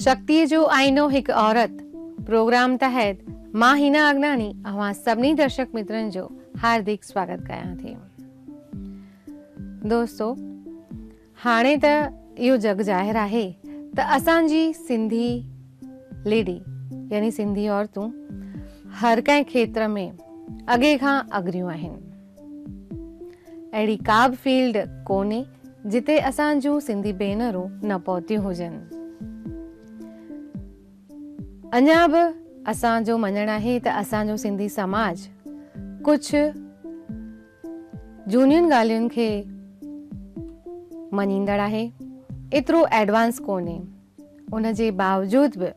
شڪتيء جو آئينو هڪ عورت پروگرام تحت مان هينا اگناڻي اوهان سڀني درشڪ مترن جو هاردڪ سواگت ڪيان ٿي. دوستو هاڻي ته اهو جڳ ظاهر آهي ته اسان جي سنڌي ليڊي يعني سنڌي عورتون هر ڪنهن کيتر ۾ اڳي کان اڳريون آهن. اهڙي ڪا به فيلڊ ڪونهي جتي اسان جون سنڌي ڀينرون نه پهتيون هجن. اڃا به اسان جو مڃڻ آهي ته اسان جو سنڌي سماج ڪجهه جهونين ڳالهين کي مڃيندڙ آهي، ايترو ايڊوانس ڪونهي. ان جي باوجود به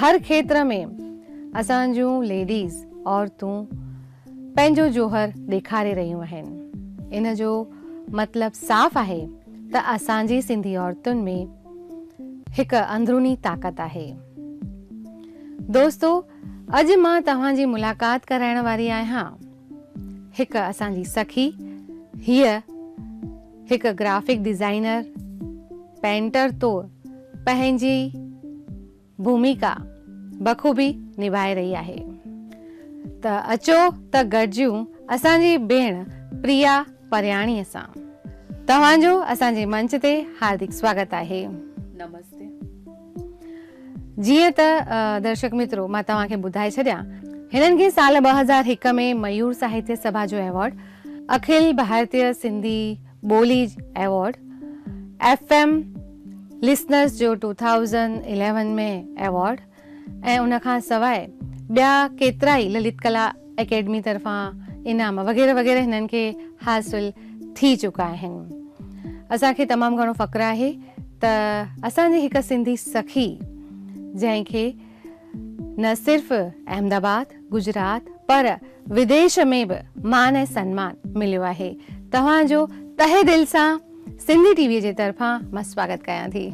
هر کيتر ۾ اسان جون ليڊيز، عورتون، پنهنجو جوهر ڏيکاري رهيون آهن. ان جو مطلب صاف آهي ته اسان جي سنڌي عورتن ۾ هڪ اندروني طاقت آهي. دوستو اڄ مان توهان جي ملاقات ڪرائڻ واري آهيان هڪ اسان جي سکي، هيء هڪ گرافڪ ڊزائنر، پينٽر طور پنهنجي ڀوميڪا بخوبي نڀائي رهي آهي ته اچو ته گڏجون اسان جي ڀيڻ پريا پرياڻيء سان. توهان جو اسان جي منچ تي هاردڪ سواگت آهي. نمستي. جيئن ته درشڪ مترو مان توهان کي ٻڌائي ڇڏيان هنن کي سال 2001 ۾ ميور ساهتيه سڀا جو ايوارڊ، اکل ڀارتيه سنڌي ٻولي ايوارڊ، ايف ايم لسنرز جو ٽو ٿائوزنڊ اليون ۾ ايوارڊ ۽ ان کان سواء ٻيا ڪيترائي للت ڪلا اڪيڊمي طرفان انعام وغيره وغيره هنن کي حاصل ٿي چڪا آهن. اسان کي تمام گهڻو فخر آهي ته اسان جي هڪ سنڌي سخي جنهن کي نه صرف احمد آباد، گجرات پر وديش ۾ به مان ۽ سنمان مليو آهي. توهان جو تهه دل سان سنڌي ٽي وي جي طرفان مان سواگت ڪيان ٿي.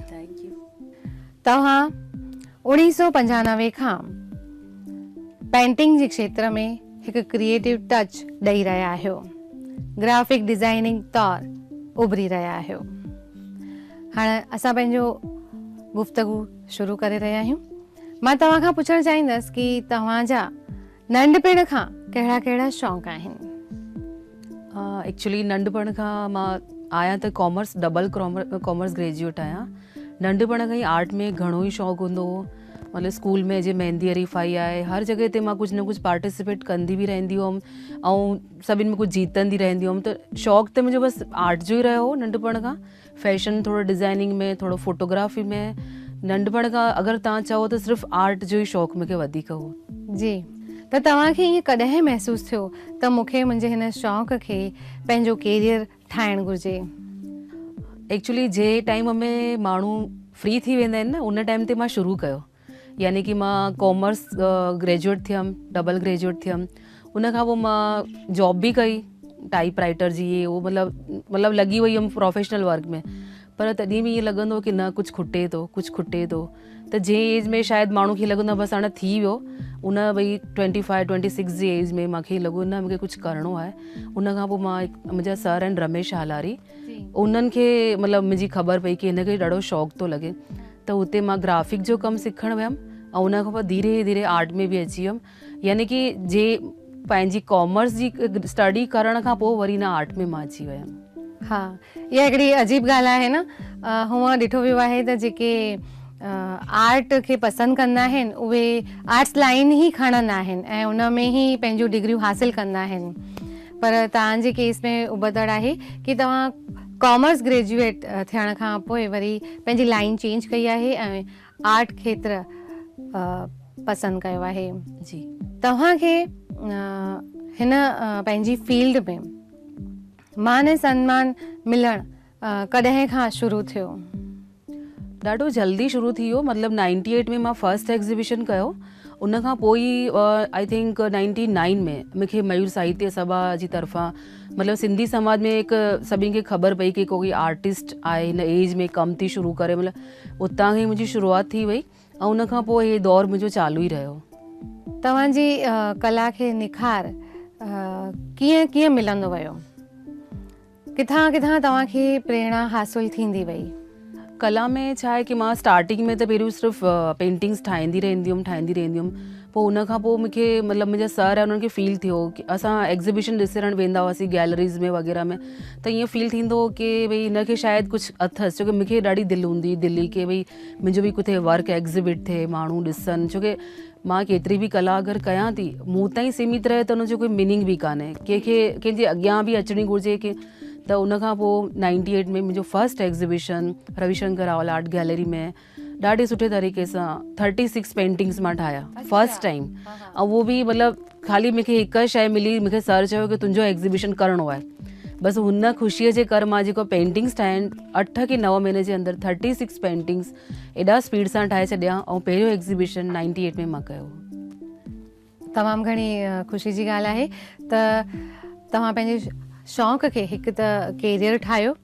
توهان 1995 کان پينٽنگ جي کيتر ۾ هڪ ڪريئيٽو ٽچ ڏئي رهيا آهيو. گرافڪ ڊزائننگ طور اڀري رهيا آهيو. هاڻ اسان پنهنجو گفتگو شروع ڪري رهيا آهيون. مان توهان کان پڇڻ چاهيندس ڪي توهان جا ننڍپڻ کان ڪهڙا ڪهڙا شوق آهن؟ ايڪچولي ننڍپڻ کان مان آهيان ته ڪامرس ڊبل ڪامرس گريجوئيٽ آهيان. ننڍپڻ کان ئي آرٽ ۾ گهڻو ئي شوق هوندو هو. مطلب اسڪول ۾ جي مهندي حريفائي آهي هر جڳهه تي مان ڪجهه نه ڪجهه پارٽيسپيٽ ڪندي به رهندي هئم ۽ سڀني ۾ ڪجهه جيتندي رهندي هئم ته شوق ته منهنجو بس آرٽ جو ئي رهيو هو ننڍپڻ کان. فيشن ٿورو ڊزائننگ ۾ ٿورو فوٽوگرافي ۾ ننڍپڻ کان اگر توهان چئو ته صرف آرٽ جو ئي شوق مون کي وڌيڪ هو. جي ته توهان کي ائين ڪڏهن محسوس ٿيو ته مون کي منهنجي هن شوق کي پنهنجو ڪيريئر ٺاهڻ گهرجي؟ ايڪچولي جنهن ٽائيم ۾ ماڻهو فري ٿي ويندا آهن نه ان ٽائيم تي مان شروع ڪيو يعني ڪي مان ڪامرس گريجوئيٽ ٿيم ڊبل گريجوئيٽ ٿيم ان کان پوء مان جاب به ڪئي ٽائپ رائٽر جي هي هو مطلب لڳي وئي هيم پروفيشنل ورڪ ۾ پر تڏهن به ائين لڳندو هو ڪي نه ڪجهه کٽي ٿو ڪجهه کٽي ٿو ته جنهن ايج ۾ شايد ماڻهو کي لڳندو آهي بس هاڻي ٿي ويو ان ڀئي ٽوئنٽي فائيو ٽوئنٽي سڪس جي ايج ۾ مونکي لڳو نه مونکي ڪجهه ڪرڻو آهي ان کان پوء مان منهنجا سر آهن رميش هالاري انهن کي مطلب منهنجي خبر پئي ڪي هن کي ڏاڍو شوق ٿو لڳي ته اتي مان گرافڪ جو ڪم سکڻ ويم ۽ ان کان پوء ڌيري ڌيري آرٽ ۾ به اچي ويم يعني ڪي جي پنهنجي ڪامرس جي اسٽڊي ڪرڻ کان پوء وري ان آرٽ ۾ مان اچي ويم. ها اها هڪڙي عجيب ڳالهه آهي نه هونء ڏٺو ويو آهي ته جيڪي آرٽ کي پسند ڪندا آهن اهي آرٽس لائين ئي کڻندا آهن ۽ ان ۾ ئي پنهنجون ڊگريون حاصل ڪندا آهن پر توهان جي ڪيس ۾ ابتڙ آهي ڪي توهان ڪامرس گريجوئيٽ ٿيڻ کان پوء وري پنهنجي لائين چينج ڪئي آهي ۽ آرٽ کيتر پسند ڪيو آهي. جي. توهان کي هن پنهنجي فيلڊ ۾ مان ۽ سنمان ملڻ ڪڏهن کان شروع ٿيو؟ ڏاڍو جلدي شروع ٿي ويو مطلب نائنٽي ايٽ ۾ مان فرسٽ ايگزيبيشن ڪيو ان کان پوء ئي I think ninety nine ۾ مون کي ميور ساهتيه سڀا جي طرفان مطلب سنڌي سماج ۾ هڪ سڀني کي خبر پئي ڪي ڪوئي آرٽسٽ آهي هن ايج ۾ ڪم ٿي شروع ڪري مطلب اتان کان ئي منهنجي شروعات ٿي وئي ۽ ان کان پوء هي دور منهنجو چالو ئي رهيو. توهان جي ڪلا کي نکار ڪيئن ڪيئن ملندو ويو؟ ڪٿان ڪٿان توهان کي پريرڻا حاصل ٿيندي وئي؟ ڪلا ۾ ڇا آهي ڪي مان اسٽارٽنگ ۾ ته پهريون صرف پينٽنگس ٺاهيندي رهندي هيم ٺاهيندي رهندي هيم پوء ان کان پوء مون کي مطلب منهنجا سر آهن انهن کي فيل ٿيو ڪي اسان ايگزيبيشن ڏسڻ ويندا هئاسين گيلريز ۾ وغيره ۾ ته ائين فيل ٿيندو هو ڪي ڀئي هن کي شايد ڪجهه اٿس ڇو ڪي مون کي ڏاڍي دل هوندي هئي دلي ڪي ڀئي منهنجو به ڪٿي ورڪ ايگزيبٽ ٿئي ماڻهو ڏسن ڇو ڪي مان ڪيتري به ڪلا اگر ڪيان ٿي مون تائين سيمت رهي ته ان جو ڪوئي ميننگ به ڪانهي ڪنهن کي ڪنهن جي اڳيان به اچڻي گهرجي ڪي ته ان کان پوء نائنٽي ايٽ ۾ منهنجو first exhibition Ravi Shankar Raval art gallery ۾ ڏاڍي سٺي طريقي سان 36 پينٽنگس مان ٺاهيا فرسٽ ٽائيم ۽ اهو به مطلب خالي مونکي هڪ شيء ملي مونکي سر چيو ڪي تنهنجو ايگزيبيشن ڪرڻو آهي بس هن خوشيء جي ڪر مان جيڪو پينٽنگس ٺاهيا آهن 8 ڪي 9 مهيني جي اندر 36 پينٽنگس ايڏا اسپيڊ سان ٺاهي ڇڏيا ۽ پهريون ايگزيبيشن نائنٽي ايٽ ۾ مان ڪيو. تمام گهڻي خوشي جي ڳالهه آهي ته توهان پنهنجي شوق کي هڪ ته ڪيريئر ٺاهيو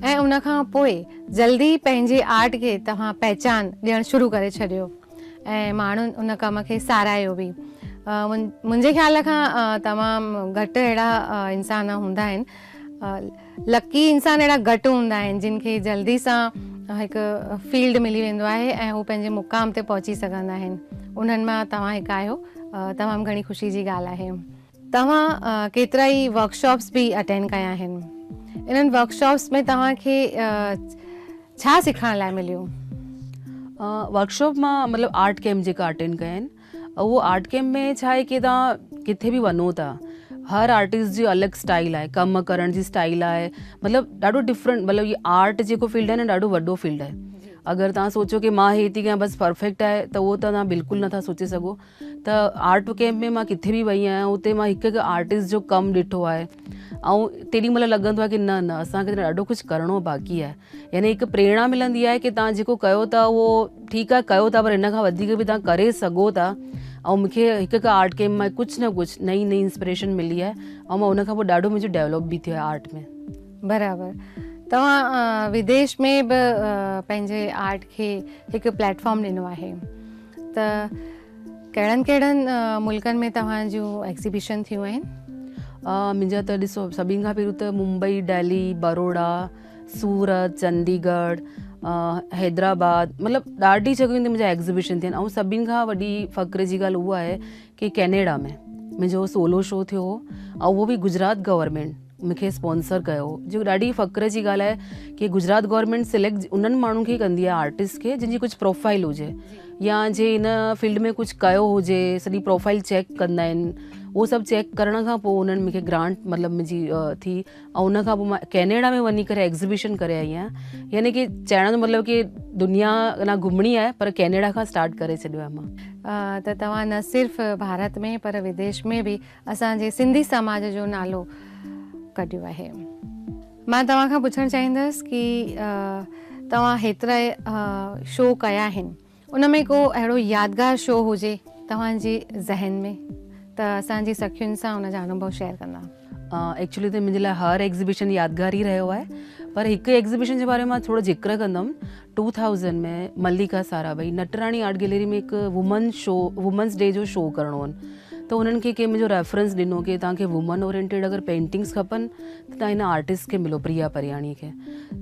۽ ان کان پوء جلدي پنهنجي آرٽ کي توهان پهچان ڏيڻ شروع ڪري ڇڏيو ۽ ماڻهن ان ڪم کي ساراهيو به. منهنجي خيال کان تمام گهٽ اهڙا انسان هوندا آهن لڪي انسان اهڙا گهٽ هوندا آهن جن کي جلدي سان هڪ فيلڊ ملي ويندو آهي ۽ هو پنهنجي مقام تي پهچي سگهندا آهن انهن مان توهان هڪ آهيو تمام گهڻي خوشي جي ڳالهه آهي. توهان ڪيترائي ورڪشاپس به اٽينڊ ڪيا آهن انهن ورڪشاپس ۾ توهان کي ڇا سکڻ لاء مليو؟ ورڪشاپ مان مطلب آرٽ ڪيمپ جيڪا اٽينڊ ڪيا آهن اهو آرٽ ڪيمپ ۾ ڇا آهي ڪي توهان ڪٿي به وڃو ٿا هر آرٽسٽ جي الڳ اسٽائل آهي ڪم ڪرڻ جي اسٽائل آهي مطلب ڏاڍو ڊفرنٽ مطلب هي آرٽ جيڪو فيلڊ آهي نه ڏاڍو وڏو فيلڊ آهي اگر توهان سوچو ڪي مان هي ٿي ڪيان بس پرفيڪٽ آهي ته اهو ته توهان بلڪل نٿا سوچي سگهو ته آرٽ ڪيمپ ۾ مان ڪٿي به وئي آهيان اتي مان هڪ هڪ آرٽسٽ جو ڪم ڏٺو آهي ۽ تيڏي مهل لڳندو آهي ڪي نه نه اسان کي ته ڏاڍو ڪجهه ڪرڻو باقي آهي يعني هڪ پريرڻا ملندي آهي ڪي توهان جيڪو ڪيو ٿا اهو ٺيڪ آهي ڪيو ٿا پر ان کان وڌيڪ به توهان ڪري سگهو ٿا ۽ مون کي هڪ هڪ آرٽ ڪيمپ مان ڪجهه نه ڪجهه نئين نئين انسپريشن ملي آهي ۽ مان ان کان پوء ڏاڍو منهنجو ڊيولپ به ٿيو آهي آرٽ ۾. برابر توهان وديش ۾ به پنهنجي آرٽ کي هڪ پليٽ فارم ڏنو آهي ته ڪهڙن ڪهڙن ملڪن ۾ توهان جون ايگزيبيشن ٿيون آهن؟ منهنجا ته ڏسو سڀني کان پهريون ته ممبئي دهلي بڙودا سورت، چنديڳڙهه، حيدرآباد مطلب ڏاڍي جڳهين تي منهنجا ايگزيبيشن ٿيا آهن ۽ سڀني کان وڏي فخر جي ڳالهه اها آهي ڪي ڪينيڊا ۾ منهنجو سولو شو ٿيو هو ۽ اهو به گجرات گورنمينٽ مون کي اسپانسر ڪيو هو جيڪو ڏاڍي فخر جي ڳالهه آهي ڪي گجرات گورنمينٽ سليڪٽ انهن ماڻهن کي ڪندي آهي آرٽسٽ کي جن جي ڪجهه پروفائل هجي يا جي هن فيلڊ ۾ ڪجهه ڪيو هجي سڄي پروفائل چيڪ ڪندا آهن اهو سڀ چيڪ ڪرڻ کان پوء انهن مون کي گرانٽ مطلب منهنجي ٿي ۽ ان کان پوء مان ڪينيڊا ۾ وڃي ڪري ايگزيبيشن ڪري آئي آهيان يعني ڪي چئڻ جو مطلب ڪي دنيا اڃا گهمڻي آهي پر ڪينيڊا کان اسٽارٽ ڪري ڇڏيو آهي مان. ته توهان نه صرف ڀارت ۾ پر وديش ۾ به اسان جي سنڌي سماج جو نالو ڪڍيو آهي. مان توهان کان پڇڻ چاهيندس ڪي توهان هيترا شو ڪيا آهن ان ۾ ڪو اهڙو يادگار شو هجي توهان جي ذهن ۾ ته اسان جي سکين سان ان جا انوڀو شيئر ڪندا. ايڪچولي ته منهنجي لاء هر ايگزيبيشن يادگار ئي رهيو آهي پر هڪ ايگزيبيشن جي باري ۾ مان ٿورو ذڪر ڪندم 2000 ۾ مليڪا ساراڀائي نٽراڻي آرٽ گيلري ۾ هڪ وومن شو وومنس ڊي جو شو ڪرڻو هن ته انهن کي ڪنهن منهنجو ريفرنس ڏنو ڪي توهان کي وومن اورينٽيڊ اگر پينٽنگس کپن ته توهان هن آرٽسٽ کي ملو پريا پرياڻي کي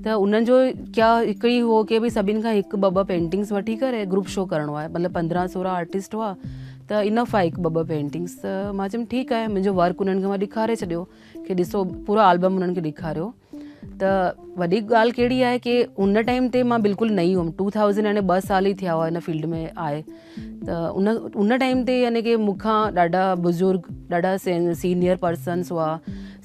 ته انهن جو ڪيا هڪ ئي هو ڪي ڀئي سڀني کان هڪ ٻه ٻه پينٽنگس وٺي ڪري گروپ شو ڪرڻو آهي مطلب پندرهن سورهن آرٽسٽ هئا ته انف آهي هڪ ٻه ٻه پينٽنگس ته مان چيم ٺيڪ آهي منهنجو ورڪ انهن کي مان ڏيکاري ڇڏيو ڪي ڏسو پورو آلبم انهن کي ڏيکاريو ته وڏي ڳالهه ڪهڙي آهي ڪي ان ٽائيم تي مان بلڪل نئين هئم ٽو ٿائوزنڊ يعني ٻه سال ئي ٿيا هئا هن فيلڊ ۾ آئي ته ان ان ٽائيم تي يعني ڪي مون کان ڏاڍا بزرگ ڏاڍا سينيئر پرسنس هئا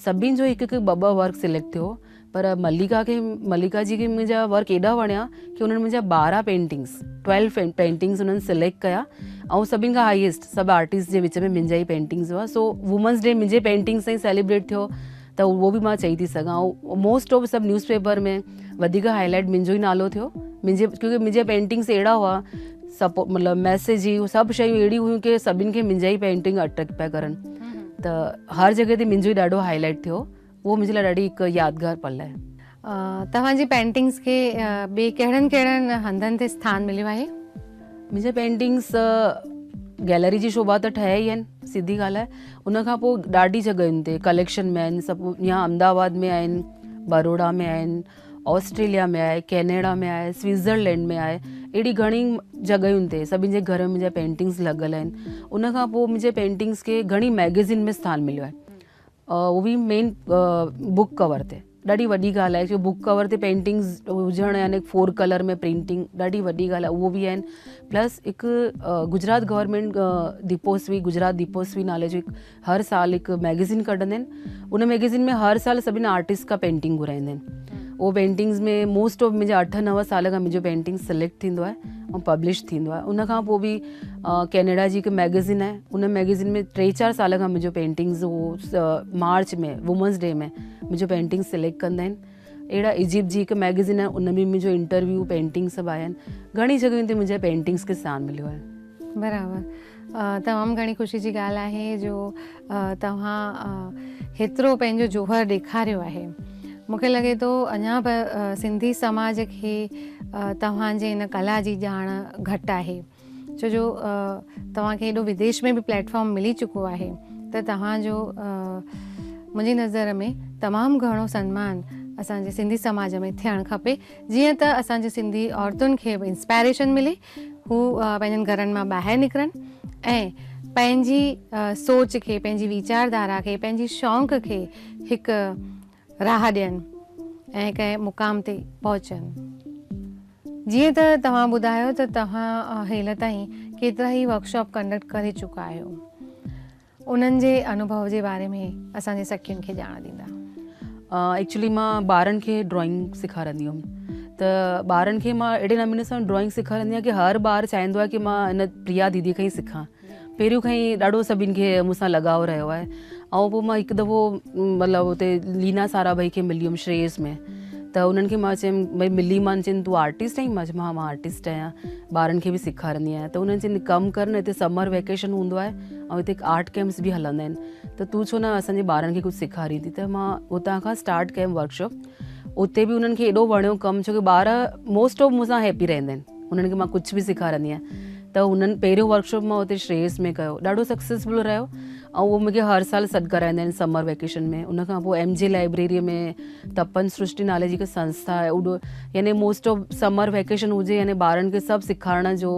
سڀني جو هڪ هڪ ٻه ٻه ورڪ سليڪٽ ٿيو پر مليڪا کي مليڪا جي کي منهنجا ورڪ ايڏا وڻيا ڪي انهن منهنجا ٻارهن پينٽنگس ٽويلو پينٽنگس انهن سليڪٽ ڪيا ۽ سڀني کان هائيسٽ سڀ آرٽسٽ جي وچ ۾ منهنجا ئي پينٽنگس هئا سو وومنس ڊي منهنجي پينٽنگس سان ئي سيليبريٽ ٿيو ته اهو به مان چئي ٿي سگهان ۽ موسٽ آف سڀ نيوز پيپر ۾ وڌيڪ هائي لائيٽ منهنجو ئي نالو ٿيو منهنجي ڪيونڪه منهنجا پينٽنگس اهڙا هئا سپ مطلب ميسيج هي سڀ شيون اهڙيون هيون ڪي سڀني کي منهنجا ئي پينٽنگ اٽريڪٽ پيا ڪرن ته هر جڳهه تي منهنجو ئي ڏاڍو هائي لائيٽ ٿيو اهو منهنجي لاء ڏاڍي هڪ يادگار پل آهي. توهان جي پينٽنگس کي ٻئي ڪهڙن ڪهڙن هنڌن تي اسٿان مليو آهي؟ منهنجا پينٽنگس گيلري جي شوڀا ته ٺهيا ئي آهن سڌي ڳالهه آهي ان کان پوء ڏاڍي جڳهين تي ڪليڪشن ۾ آهن سڀ يا احمد آباد ۾ آهن بروڙا ۾ آهن آسٽريليا ۾ آهي، ڪينيڊا ۾ آهي، سوئٽزرلينڊ ۾ آهي، اهڙي گهڻي جڳهين تي سڀني جي گهر ۾ منهنجا پينٽنگس لڳل آهن. ان کان پوء منهنجي پينٽنگس کي گهڻي ميگزين ۾ اسٿان مليو آهي، اهو به مين بڪ ڪور تي. ڏاڍي وڏي ڳالهه آهي جو بڪ ڪور تي پينٽنگس هجڻ يعني فور ڪلر ۾ پرنٽنگ ڏاڍي وڏي ڳالهه آهي، اهو به آهن. پلس هڪ گجرات گورنمينٽ ديپوسوي، گجرات ديپوسوي نالي جو هڪ هر سال هڪ ميگزين ڪڍندا آهن، ان ميگزين ۾ هر سال سڀني آرٽسٽ کان پينٽنگ گهرائيندا آهن. اهو پينٽنگس ۾ موسٽ آف منهنجا 8 9 سال کان منهنجو پينٽنگ سليڪٽ ٿيندو آهي ۽ پبلش ٿيندو آهي. ان کان پوء به ڪينيڊا جي هڪ ميگزين آهي، ان ميگزين ۾ 3 4 سال کان منهنجو پينٽنگس اهو مارچ ۾ وومنس ڊي ۾ منهنجو پينٽنگ سليڪٽ ڪندا آهن. اهڙا ايجپٽ جي هڪ ميگزين آهي، ان ۾ منهنجو انٽرويو پينٽنگ سڀ آيا آهن. گهڻي جڳهين تي منهنجا پينٽنگس کي اسٿان مليو آهي. برابر، تمام گهڻي خوشي جي ڳالهه آهي جو توهان هيترو پنهنجو جوهر ڏيکاريو آهي. مون کي لڳي ٿو اڃا به سنڌي سماج کي توهان جي ان ڪلا جي ڄاڻ گهٽ آهي، ڇو جو توهان کي ايڏو وديش ۾ به پليٽ فارم ملي چڪو آهي ته توهان جو منهنجي نظر ۾ تمام گهڻو سنمان اسان جي سنڌي سماج ۾ ٿيڻ کپي، جيئن ته اسان جي سنڌي عورتن کي به انسپائريشن ملي، هو پنهنجن گهرن مان ٻاهر نڪرن ۽ پنهنجي سوچ کي، پنهنجي ويچار ڌارا کي، پنهنجي شوق کي هڪ راهه ڏين ۽ ڪنهن مقام تي پهچن. جيئن ته توهان ٻڌايو ته توهان هيل تائين ڪيترا ئي ورڪشاپ ڪنڊڪٽ ڪري چڪا آهيو، انهن جي انوڀو جي باري ۾ اسان جي سکين کي ڄاڻ ڏيندا. ايڪچولي مان ٻارن کي ڊرائنگ سيکارندي هيم ته ٻارن کي مان اهڙي نموني سان ڊرائنگ سيکارندي آهيان ڪي هر ٻار چاهيندو آهي ڪي مان هن پريا ديدي کان ئي سکان. پهريون کان ئي ڏاڍو سڀني کي مون سان لڳاء رهيو آهي. ۽ پوء مان هڪ دفعو مطلب اتي لينا سارا ڀائي کي ملي هيم شريس ۾ ته انهن کي مان چيم ڀئي ملي مان چين تون آرٽسٽ آهين؟ مان چيم ها مان آرٽسٽ آهيان، ٻارن کي به سيکارندي آهيان. ته انهن چين ڪم ڪر نه هتي سمر ويڪيشن هوندو آهي ۽ هتي آرٽ ڪيمپس به هلندا آهن ته تون ڇو نه اسان جي ٻارن کي ڪجهه سيکاريندي. ته مان اتان کان اسٽارٽ ڪيم ورڪشاپ، اتي به انهن کي ايڏو وڻيو ڪم، ڇو ڪي ٻار موسٽ آف مون سان هيپي رهندا آهن، انهن کي مان ڪجهه به سيکارندي آهيان. ته انهن پهريون ورڪشاپ مان اتي شريس ۾ ڪيو، ڏاڍو سڪسيسفل رهيو ۽ اهو مون کي هر سال سڏ ڪرائيندا آهن سمر ويڪيشن ۾. ان کان پوء ايم جي لائبريري ۾ تپن سرشٽي نالي جي هڪ سنسٿا آهي، اڏو يعني موسٽ آف سمر ويڪيشن هجي يعني ٻارن کي سڀ سيکارڻ جو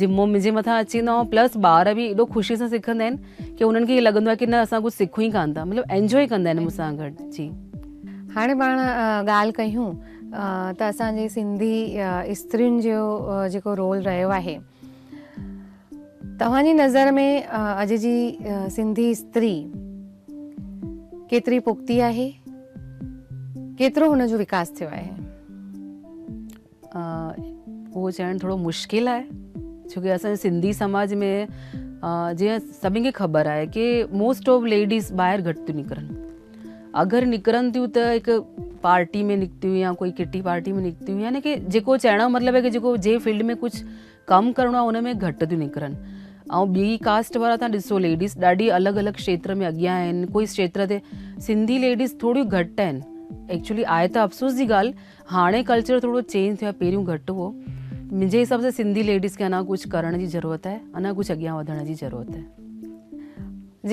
ذمو منهنجي مٿان اچي ويندو آهي. پلس ٻار به ايڏو خوشي سان سکندا آهن ڪي انهن کي ائين لڳندو آهي ڪي نه اسان ڪجهه سکون ئي ڪانه ٿا، مطلب انجوائي ڪندا آهن مون سان گڏ. جي هاڻي پاڻ ڳالهه ڪيون ته اسان جي سنڌي استرين جو جيڪو رول رهيو آهي، توهان جي نظر ۾ اڄ جي سنڌي استري ڪيتري پختي آهي، ڪيترو هن جو وڪاس ٿيو آهي؟ اهو چوڻ ٿورو مشڪل آهي، ڇو ڪي اسان جي سنڌي سماج ۾ جيئن سڀني کي خبر آهي ڪي موسٽ آف ليڊيز ٻاهر گهٽ ٿيون نڪرن، اگر نڪرن ٿيون ته هڪ پارٽي ۾ نڪتيون يا ڪوئي ڪٽي پارٽي ۾ نڪتيون، يعني ڪي جيڪو چئڻ جو مطلب آهي ڪي جيڪو جنهن فيلڊ ۾ ڪجهه ڪم ڪرڻو آهي ان ۾ گهٽ ٿيون نڪرن. ۽ ٻي ڪاسٽ وارا تان ڏسو ليڊيز ڏاڍي الڳ الڳ کيتر ۾ اڳيان آهن، ڪوئي کيتر تي سنڌي ليڊيز ٿوريون گهٽ آهن. ايڪچولي آهي ته افسوس جي ڳالهه، هاڻي ڪلچر ٿورو چينج ٿيو آهي، پهريون گهٽ هو. منهنجي حساب سان سنڌي ليڊيز کي اڃا ڪجهه ڪرڻ جي ضرورت آهي، اڃا ڪجهه اڳيان وڌڻ جي ضرورت آهي.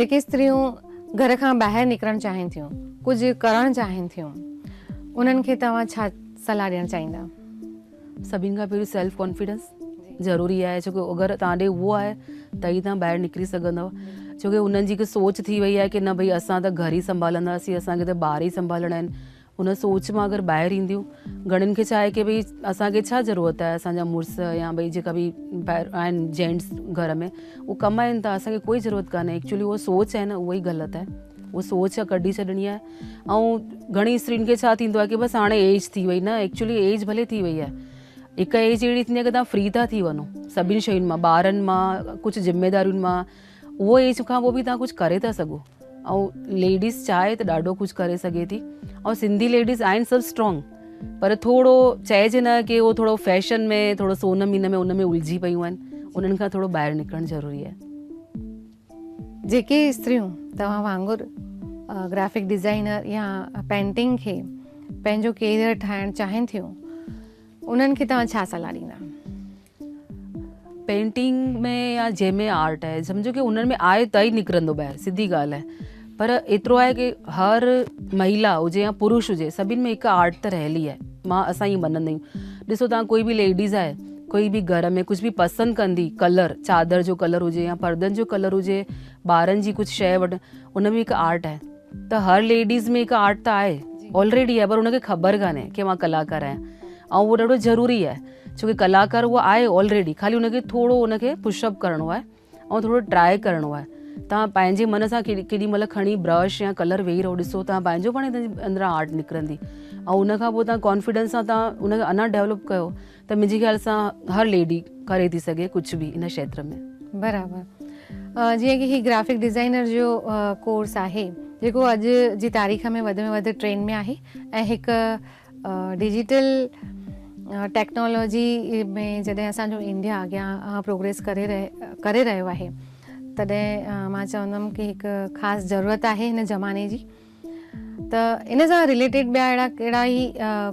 جيڪي استريون گهر کان ٻاهر نڪرڻ چاهين ٿيون، ڪجهه ڪرڻ چاهين ٿيون، انهن کي توهان ڇا صلاح ڏيڻ چاهيندا؟ سڀني کان پهريون سيلف ڪانفيڊنس ضروري آهي، ڇو ڪي اگر توهان ڏي اهو آهي ته ئي توهان ٻاهر نڪري سگهندؤ. ڇو ڪي انهن جي هڪ سوچ ٿي وئي آهي ڪي نه ڀئي اسان ته گهر ئي سنڀالنداسين، اسان کي ته ٻار ئي سنڀالڻا آهن. ان سوچ مان اگر ٻاهر اينديون، گهڻن کي ڇا آهي ڪي ڀئي اسان کي ڇا ضرورت آهي، اسان جا مڙس يا ڀئي جيڪا به ٻاهر آهن جينٽس گهر ۾ اهو ڪمائن ٿا، اسان کي ڪوئي ضرورت ڪانهي. ايڪچولي اهو سوچ آهي نه اها ئي غلط آهي، اها سوچ ڪڍي ڇڏڻي آهي. ۽ گهڻي استرين کي ڇا ٿيندو آهي ڪي بس هاڻي ايج ٿي وئي نه، ايڪچولي ايج ڀلي ٿي وئي آهي، هڪ ايج اهڙي ٿيندي آهي ڪي توهان فري ٿا ٿي وڃو سڀني شين مان، ٻارن مان، ڪجهه ذميدارين مان، اهو ايج کان پوء به توهان ڪجهه ڪري ٿا سگهو. ۽ ليڊيز چاهي ته ڏاڍو ڪجهه ڪري سگهي ٿي. ۽ سنڌي ليڊيز آهن سڀ اسٽرانگ، پر ٿورو چئجي نه ڪي اهو ٿورو فيشن ۾ ٿورو سون مين ۾ ان ۾ الجهي پيون آهن، انهن کان ٿورو ٻاهر نڪرڻ ضروري آهي. جيڪي استريون توهان وانگر گرافڪ ڊزائنر يا پينٽنگ کي پنهنجو ڪيريئر ٺاهڻ چاهين ٿيون، انهن کي توهان ڇا صلاح ڏيندا؟ پينٽنگ ۾ يا جنهن ۾ آرٽ آهي سمجهو ڪي انهن ۾ آهي ته ئي نڪرندو ٻاهر، سڌي ڳالهه آهي. پر ايترو آهي ڪي هر مهلا هجي يا پرش هجي سڀن ۾ هڪ آرٽ ته رهيل ئي آهي. مان اسان ائين مڃندا آهيون. ڏسو توهان ڪوئي به ليڊيز آهي ڪوئي به گهر ۾ ڪجهه به پسند ڪندي ڪلر چادر جو ڪلر هجي يا پردن جو ڪلر هجي ٻارن جي ڪجهه شيء وٺ ان ۾ هڪ آرٽ آهي ته هر ليڊيز ۾ هڪ آرٽ ته آهي آلريڊي آهي پر ان کي خبر ڪانهي ڪي مان ڪلاڪار آهيان ۽ اهو ڏاڍو ضروري آهي ڇو ڪي ڪلاڪار اهو آهي آلريڊي خالي ان کي ٿورو ان کي پش اپ ڪرڻو آهي ۽ ٿورو ٽراء ڪرڻو آهي توهان پنهنجي من سان ڪيڏي مهل کڻي برش يا ڪلر ويهي رهو ڏسو توهان پنهنجو پاڻ ئي اندران آرٽ نڪرندي ۽ ان کان پوء توهان ڪانفيڊنس سان توهان ان کي اڃا ڊيولپ ڪيو ته منهنجي خيال سان هر ليڊي ڪري ٿي سگهي ڪجهه به ان کيتر ۾. برابر جيئن ڪي هي گرافڪ ڊزائنر جو ڪورس آهي جيڪو اڄ جي تاريخ ۾ وڌ ۾ وڌ ٽرينڊ ۾ آهي ۽ هڪ ڊجيٽل ٽيڪنالاجي ۾ جڏهن اسان جو انڊيا اڳيان پروگريس ڪري ڪري رهيو آهي تڏهن مان چوندم ڪي هڪ خاص ضرورت آهي هن زماني جي ته ان سان رليٽيڊ ٻيا اهڙا ڪهڙا ئي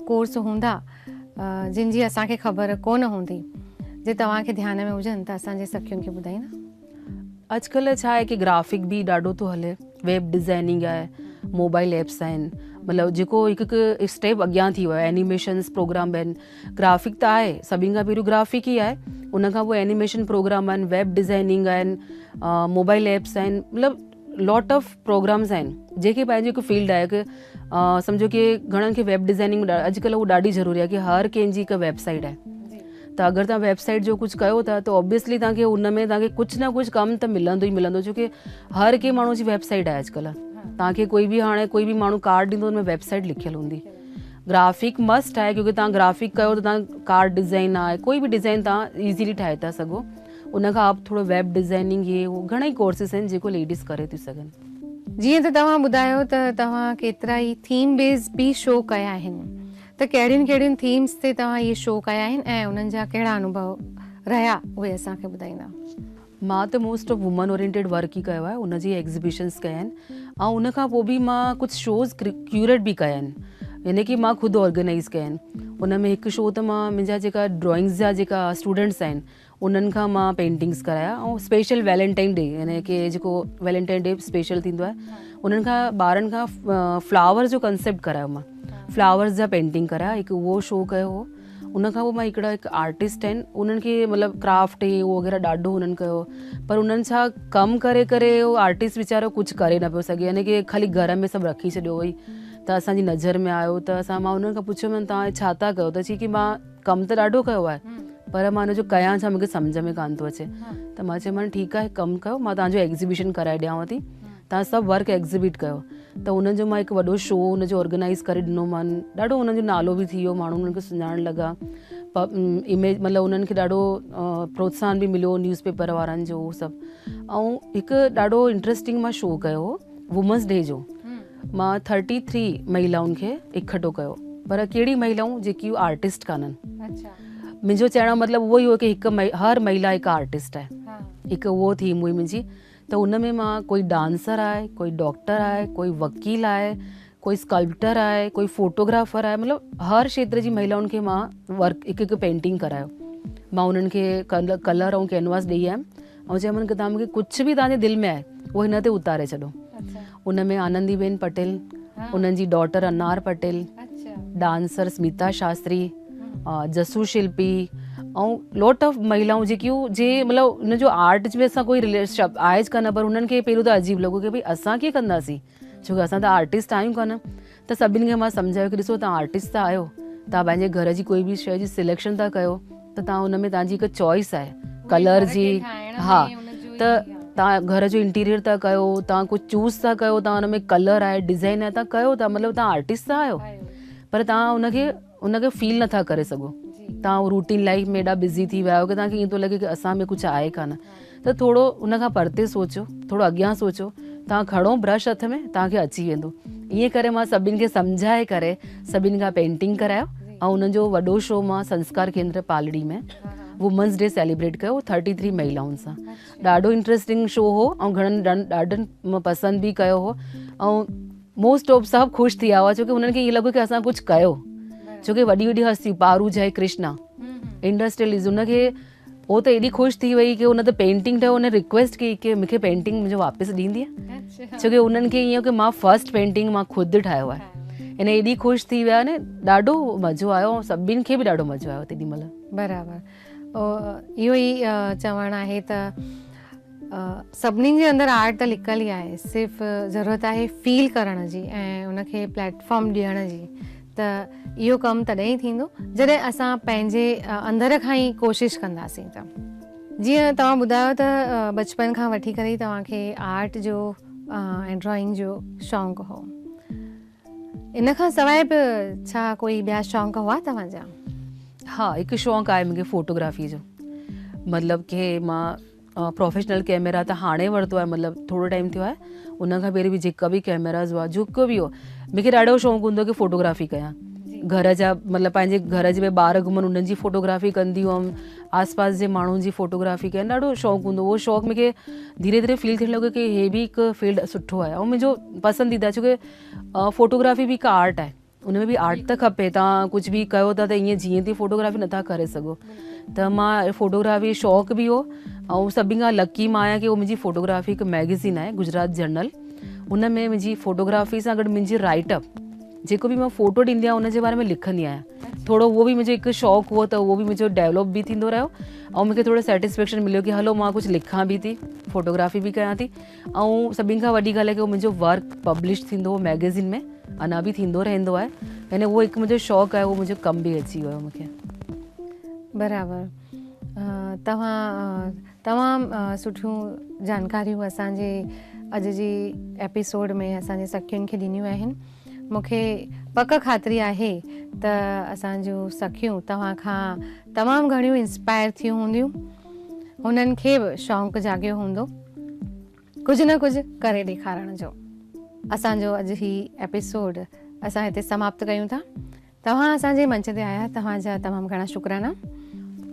ڪورس هوندا جن جي اسان کي خبر ڪونه هوندي جي توهان کي ڌيان ۾ هجن ته اسان جي سکين کي ٻڌائيندا. اڄڪلهه ڇا آهي ڪي گرافڪ به ڏاڍو ٿو هلي ويب ڊزائننگ آهي موبائل ايپس آهن مطلب جيڪو هڪ هڪ اسٽيپ اڳيان ٿي ويو آهي اينيميشنس پروگرام به آهن گرافڪ ته آهي سڀني کان پهريون گرافڪ ئي آهي ان کان پوء اينيميشن پروگرام آهن ويب ڊزائننگ آهن موبائل ايپس آهن مطلب لاٽ آف پروگرامس آهن جيڪي پنهنجي هڪ فيلڊ آهي هڪ سمجهو ڪي گهڻن کي ويب ڊزائننگ اڄڪلهه اهو ڏاڍي ضروري آهي ڪي هر ڪنهن جي هڪ ويب سائيٽ آهي ته اگر توهان ويب سائيٽ جو ڪجهه ڪيو ٿا ته آبويسلي توهان کي ان ۾ توهان کي ڪجهه نه ڪجهه ڪم ته ملندو ئي ملندو ڇو ڪي هر ڪنهن ماڻهو جي ويب سائيٽ آهي اڄڪلهه توهان کي ڪوئي به هاڻي ڪوئي به ماڻهو ڪارڊ ڏيندو ان ۾ ويب سائيٽ لکيل هوندي گرافڪ مسٽ آهي ڪيونڪه توهان گرافڪ ڪيو ته توهان ڪارڊ ڊزائن آهي ڪوئي به ڊزائن توهان ايزلي ٺاهي ٿا سگهو ان کان اپ ٿورو ويب ڊزائننگ هي هو گهڻا ئي ڪورسز آهن جيڪو ليڊيز ڪري ٿيون سگهن. جيئن ته توهان ٻڌايو ته توهان ڪيترا ئي ٿيم بيس به شو ڪيا آهن ته ڪهڙين ڪهڙين ٿيمز تي توهان اهي شو ڪيا آهن ۽ انهن جا ڪهڙا انوڀو رهيا اهي اسان کي ٻڌائيندا. مان ته most of women oriented work ئي ڪيو آهي ان جي ايگزيبيشنس ڪيا آهن ۽ ان کان پوء به مان ڪجهه شوز ڪيوريٽ به ڪيا آهن يعني ڪي مان خود آرگنائز ڪيا آهن ان ۾ هڪ شو ته مان منهنجا جيڪا ڊرائنگس جا جيڪا اسٽوڊنٽس آهن انهن کان مان پينٽنگس ڪرايا ۽ اسپيشل ويلنٽائن ڊي يعني ڪي جيڪو ويلنٽائن ڊي اسپيشل ٿيندو آهي انهن کان ٻارن کان فلاورس جو ڪنسيپٽ ڪرايو مان فلاورس جا پينٽنگ ڪرايا هڪ اهو شو ڪيو هو ان کان پوء مان هڪڙا هڪ آرٽسٽ آهن انهن کي مطلب ڪرافٽ هي هو وغيره ڏاڍو انهن ڪيو پر انهن ڇا ڪم ڪري ڪري اهو آرٽسٽ ويچارو ڪجهه ڪري نه پيو سگهي يعني ڪي خالي گهر ۾ سڀ رکي ڇڏيو هئي ته اسان جي نظر ۾ آيو ته اسان مان انهن کان پڇيو مان توهان ڇا ٿا ڪيو ته چئي ڪي مان ڪم ته ڏاڍو ڪيو آهي پر مان ان جو ڪيان ڇا مونکي سمجهه ۾ ڪانه ٿو اچي ته مان چيومان ٺيڪ آهي ڪم ڪيو مان توهان جو ايگزيبيشن ڪرائي ڏيانو ٿي توهان سڀ ورڪ ايگزيبٽ ڪيو ته انهن جو مان هڪ وڏو شو ان جو آرگنائز ڪري ڏنو مان ڏاڍو انهن جو نالو به ٿي ويو ماڻهو انهن کي سڃاڻڻ لڳا اميج مطلب انهن کي ڏاڍو پروتساهن به مليو نيوز پيپر وارن جو سڀ ۽ هڪ ڏاڍو انٽرسٽنگ مان شو ڪيو هو وومنس ڊي جو مان ٿرٽي ٿري مهلائن کي اڪٺو ڪيو پر ڪهڙي مهلائون جيڪي آرٽسٽ ڪانهن منهنجو چئڻ جو مطلب اهو ئي هو ڪي هڪ هر مهلا هڪ آرٽسٽ آهي هڪ اهو ٿيم هئي منهنجي ته ان ۾ مان ڪوئي ڊانسر آهي ڪوئي ڊاڪٽر آهي ڪوئي وڪيل آهي ڪوئي اسڪلپٽر آهي ڪوئي فوٽوگرافر آهي مطلب هر کيتر جي مهلائن کي مان ورڪ هڪ هڪ پينٽنگ ڪرايو مان انهن کي ڪلر ۽ ڪينواس ڏئي آيم ۽ چيم ڪي توهان مون کي ڪجهه به توهان جي دل ۾ آهي اهو هن تي اتاري ڇڏو ان ۾ آنندي بين پٽيل انهن جي daughter Anar Patel dancer Smita Shastri Jasu Shilpi ۽ lot of مهلائون جيڪيون جي مطلب ان جو آرٽ ۾ اسان ڪوئي رليشن آهي ڪانه پر انهن کي پهريون ته عجيب لڳو ڪي ڀئي اسان ڪيئن ڪنداسين ڇو ڪي اسان ته آرٽسٽ آهيون ڪانه ته سڀني کي مان سمجهايو ڪي ڏسو توهان آرٽسٽ ته آهيو توهان پنهنجي گهر جي ڪوئي به شيء جي سليڪشن ٿا ڪيو ته توهان ان ۾ توهان جي هڪ چوائس آهي ڪلر جي ها ته توهان گهر جو انٽيريئر ٿا ڪيو توهان ڪجهه چوز ٿا ڪيو توهان ان ۾ ڪلر آهي ڊزائن آهي توهان ڪيو ٿا مطلب توهان آرٽسٽ ته آهيو پر توهان ان کي ان کي فيل نٿا ڪري سگهو توهان روٽين لائف ۾ ايڏا بزي ٿي ويا آهيو ڪي توهان کي ائين ٿو لڳي ڪي اسان ۾ ڪجهه آهي ڪانه ته ٿورو ان کان پرتي سوچو ٿورو اڳيان سوچو توهان کڻو برش هٿ ۾ توهان کي اچي ويندو ائين ڪري مان سڀني کي سمجهائي ڪري سڀني کان پينٽنگ ڪرايو ۽ انهن جو وڏو شو مان سنسڪار ڪيندر پالڙي ۾ وومنس ڊي سيليبريٽ ڪيو ٿرٽي ٿري مهلائن سان ڏاڍو انٽرسٽنگ شو هو ۽ گهڻن ڏاڍن پسند به ڪيو هو ۽ موسٽ آف سڀ خوش ٿي ويا هئا ڇو ڪي هنن کي ائين لڳو ڪي اسان ڪجهه ڪيو ڇو ڪي وڏي وڏي هستيون پارو جئي ڪرشنا انڊسٽريلسٽ ان کي هو ته ايڏي خوش ٿي وئي ڪي ان ته پينٽنگ ٺاهيو ان رڪويسٽ ڪئي ڪي مونکي پينٽنگ منهنجو واپس ڏيندينءَ ڇو ڪي انهن کي ائين ڪي مان فرسٽ پينٽنگ مان خود ٺاهيو آهي ان ايڏي خوش ٿي ويا نه ڏاڍو مزو آيو سڀني کي به ڏاڍو مزو آيو تيڏي مهل. برابر اهو ئي چوڻ آهي ته سڀني جي اندر آرٽ ته لڪل ئي آهي صرف ضرورت آهي فيل ڪرڻ جي ۽ ان کي پليٽ فارم ڏيڻ جي ته اهو ڪم تڏهن ئي ٿيندو جڏهن اسان پنهنجي اندر کان ئي ڪوشش ڪنداسين ته جيئن توهان ٻڌايو ته بچپن کان وٺي ڪري ئي توهان کي آرٽ جو ۽ ڊرائنگ جو شوق هو ان کان سواء به ڇا ڪوئي ٻيا شوق هئا توهان جا؟ ها هڪ شوق آهي مونکي فوٽوگرافي جو مطلب ڪي مان پروفيشنل ڪيميرا ته هاڻي ورتو آهي مطلب ٿورو ٽائيم ٿيو آهي ان کان پهرين به جيڪا به ڪيميراز هئا جيڪو به هو مونکي ڏاڍو شوق هوندو هو ڪي فوٽوگرافي ڪيان گهر جا مطلب پنهنجي گهر جي ٻار گهمن انهن جي فوٽوگرافي ڪندي هئم آس پاس جي ماڻهن جي فوٽوگرافي ڪيان ڏاڍو شوق هوندو هو شوق مونکي ڌيري ڌيري فيل ٿيڻ لڳو ڪي هي به هڪ فيلڊ سٺو آهي ۽ منهنجو پسنديده ڇو ڪي فوٽوگرافي به هڪ آرٽ آهي ان ۾ به آرٽ ته کپي توهان ڪجهه به ڪيو ٿا ته ائين جيئن تيئن فوٽوگرافي نٿا ڪري سگهو ته مان فوٽوگرافي شوق به هو ۽ سڀني کان لڪي مان آهيان ڪي منهنجي فوٽوگرافي هڪ ميگزين آهي گجرات جرنل ان ۾ منهنجي فوٽوگرافي سان گڏ منهنجي رائٽ اپ جيڪو به مان فوٽو ڏيندي آهيان ان جي باري ۾ لکندي آهيان ٿورو اهو به منهنجو هڪ شوق هو ته اهو به منهنجو ڊيولپ به ٿيندو رهيو ۽ مونکي ٿورو سيٽسفيڪشن مليو ڪي هلو مان ڪجهه لکان به ٿي فوٽوگرافي به ڪيان ٿي ۽ سڀني کان وڏي ڳالهه آهي ڪي منهنجو ورڪ پبلش ٿيندو هو ميگزين ۾ اڃا به ٿيندو رهندو آهي يعني اهو هڪ منهنجو شوق آهي اهو منهنجو ڪم به اچي ويو مونکي. برابر توهان تمام سٺيون جانڪاريون اسان جي اڄ جي ايپيسوڊ ۾ اسان جي سکين کي ڏنيون آهن مون کي پڪ خاطري آهي ته اسان جون سکيون توهان کان تمام گهڻيون انسپائر ٿيون هونديون هنن کي به شوق جاڳيو هوندو ڪجهه نه ڪجهه ڪري ڏيکارڻ جو. اسان جو اڄ هي ايپيسوڊ اسان هتي سماپت ڪيون ٿا. توهان اسان جي منچ تي آيا توهان جا تمام گهڻا شڪرانا.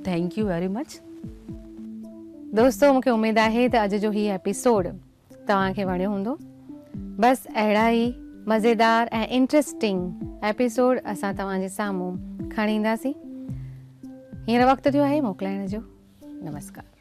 Thank you very much. دوستو مون کي اميد آهي ته اڄ جو هي ايپيسوڊ توهان کي وڻيو هوندو. بس اهڙا ئي مزيدار ۽ انٽريسٽنگ ايپيسوڊ اسان توهان جي سامهون کڻي اينداسين. هينئر وقت ٿيو آهي موڪلائڻ جو. نمسڪار.